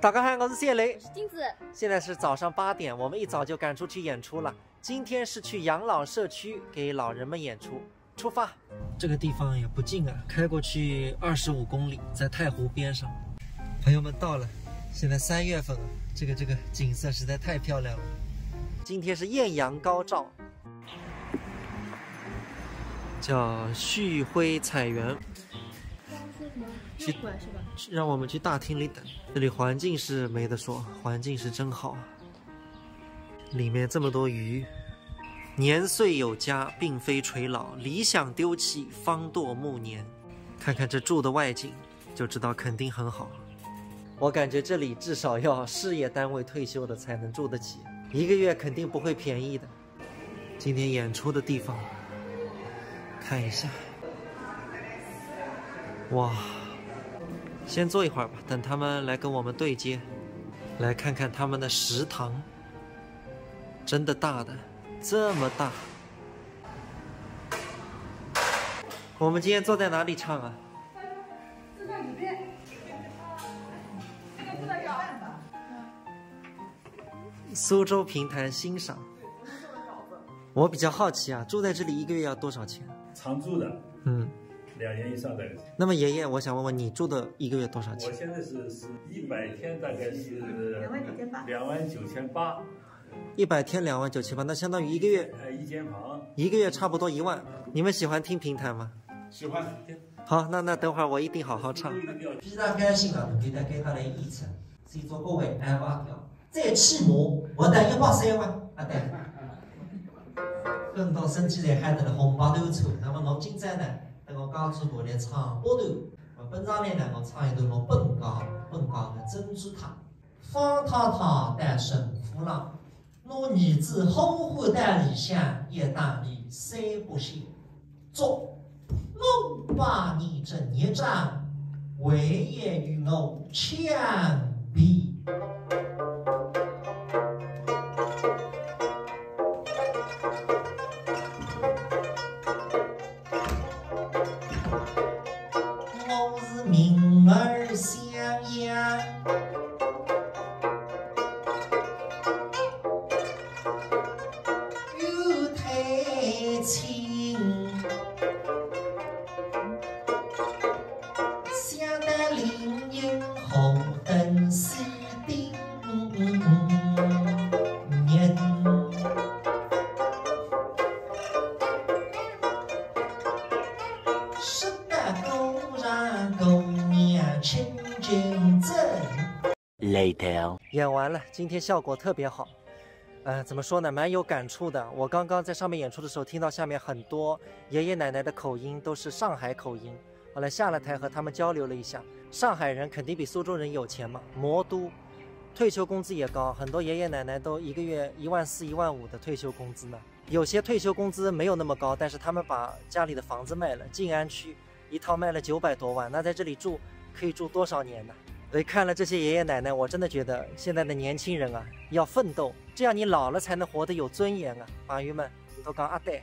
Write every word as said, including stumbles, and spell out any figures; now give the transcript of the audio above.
大家好，我是谢雷。我是金子。现在是早上八点，我们一早就赶出去演出了。今天是去养老社区给老人们演出。出发。这个地方也不近啊，开过去二十五公里，在太湖边上。朋友们到了，现在三月份啊，这个这个景色实在太漂亮了。今天是艳阳高照，叫旭辉彩园。刚刚说什么？六馆是吧？让我们去大厅里等。这里环境是没得说，环境是真好啊。里面这么多鱼，年岁有加，并非垂老，理想丢弃，方堕暮年。看看这住的外景，就知道肯定很好了。我感觉这里至少要事业单位退休的才能住得起，一个月肯定不会便宜的。今天演出的地方，看一下，哇，先坐一会儿吧，等他们来跟我们对接，来看看他们的食堂，真的大的，这么大。我们今天坐在哪里唱啊？坐在里面，这个坐在这儿。苏州评弹欣赏。我比较好奇啊，住在这里一个月要多少钱？常住的，嗯，两年以上在这里。那么爷爷，我想问问你住的一个月多少钱？我现在是是一百天大概是两万九千八。两万九千八，一百天两万九千八，那相当于一个月呃，一间房。一个月差不多一万。你们喜欢听评弹吗？喜欢。好，那那等会儿我一定好好唱。录一个调。非常开心啊，能够到该搭来演出，所以祝各位爱发票，再起码活到一百岁哇，啊对。搿到身体侪好得了，红包都有出。那么我今朝呢，等我讲主播来唱八段，我本上来呢，我唱一段我本家本家的珍珠塔。方太太到沈府了，拿儿子呼唤到里向，一打理三不像。 祝我百年之日长，唯一与我强比。我是名儿相央。 有太清，想得令人红灯西顶人。说得果然姑娘亲近真。 Later。演完了，今天效果特别好。呃，怎么说呢，蛮有感触的。我刚刚在上面演出的时候，听到下面很多爷爷奶奶的口音都是上海口音。后来下了台和他们交流了一下，上海人肯定比苏州人有钱嘛，魔都，退休工资也高，很多爷爷奶奶都一个月一万四、一万五的退休工资呢。有些退休工资没有那么高，但是他们把家里的房子卖了，静安区一套卖了九百多万，那在这里住可以住多少年呢？所以看了这些爷爷奶奶，我真的觉得现在的年轻人啊，要奋斗，这样你老了才能活得有尊严啊。朋友们，都讲阿对。